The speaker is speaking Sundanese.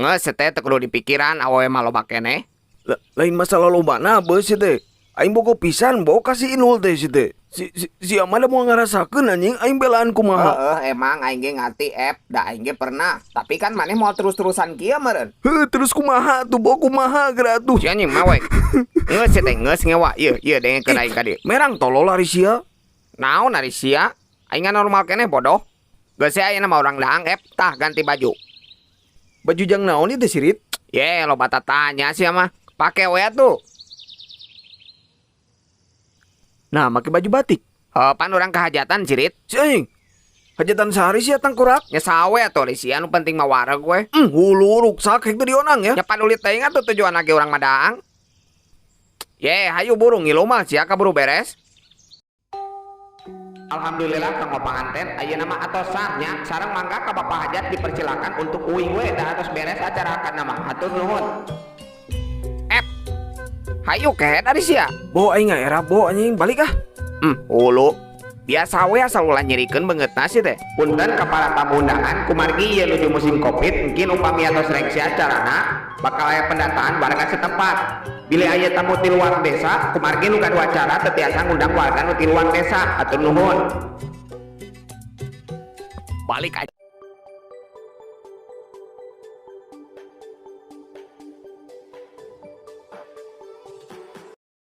Geus teh teu kudu dipikiran, awewe mah loba keneh. Lain masalah lobana beuh si teh. Aing bogoh pisan bo ka si Inul teh si teh. Si si mah da moal ngarasakeun anjing aing belaan kumaha. Heeh, emang aing ge ngarti, Ep, da aing ge pernah. Tapi kan maneh moal terus-terusan kieu meureun. Heuh, terus kumaha tuh bo, kumaha geura tuh? Si anjing mah we. Geus teh geus ngewa. Ieu ieu dengekeun aing ka dieu. Merang tolol ari sia. Naon ari sia? Aing normal keneh, bodoh. Geus ayeuna mah urang daang, Ep. Tah, ganti baju. Baju jang naon ieu teh, Sirit? Ye, loba tatanya sia mah. Pake we atuh. Nah, make baju batik. Heuh, pan urang kahajatan, Sirit. Si anjing. Hajatan sehari sia tangkurak. Nya saha we atuh ari sia, nu penting mah wareg we. Hulu ruksak hek teu dionang ya. Nya paduli teuing atuh, tujuan ge urang mah daang. Ye, hayu buru ngilu mah sia kaburu beres. Alhamdulillah kanggo panganten ayeuna mah atos sah nya, sareng mangga ka Bapak hajat dipersilakan untuk uih we, da atos beres acara akadna mah. Hatur nuhun. Ep. Hayu kehed ari sia. Bo, aing era bo anjing, balik ah. Hulu. Biasa we, asal ulah nyerikeun beungeutna sih teh. Punten ka para tamu undangan, kumargi ieu nuju musim Covid, mungkin upami atos rengse acarana bakal aya pendataan warga setempat. Bilih aya tamu ti luar desa, kumargi nu gaduh acara teu tiasa ngundang warga nu ti luar desa. Hatur nuhun. Balik aja.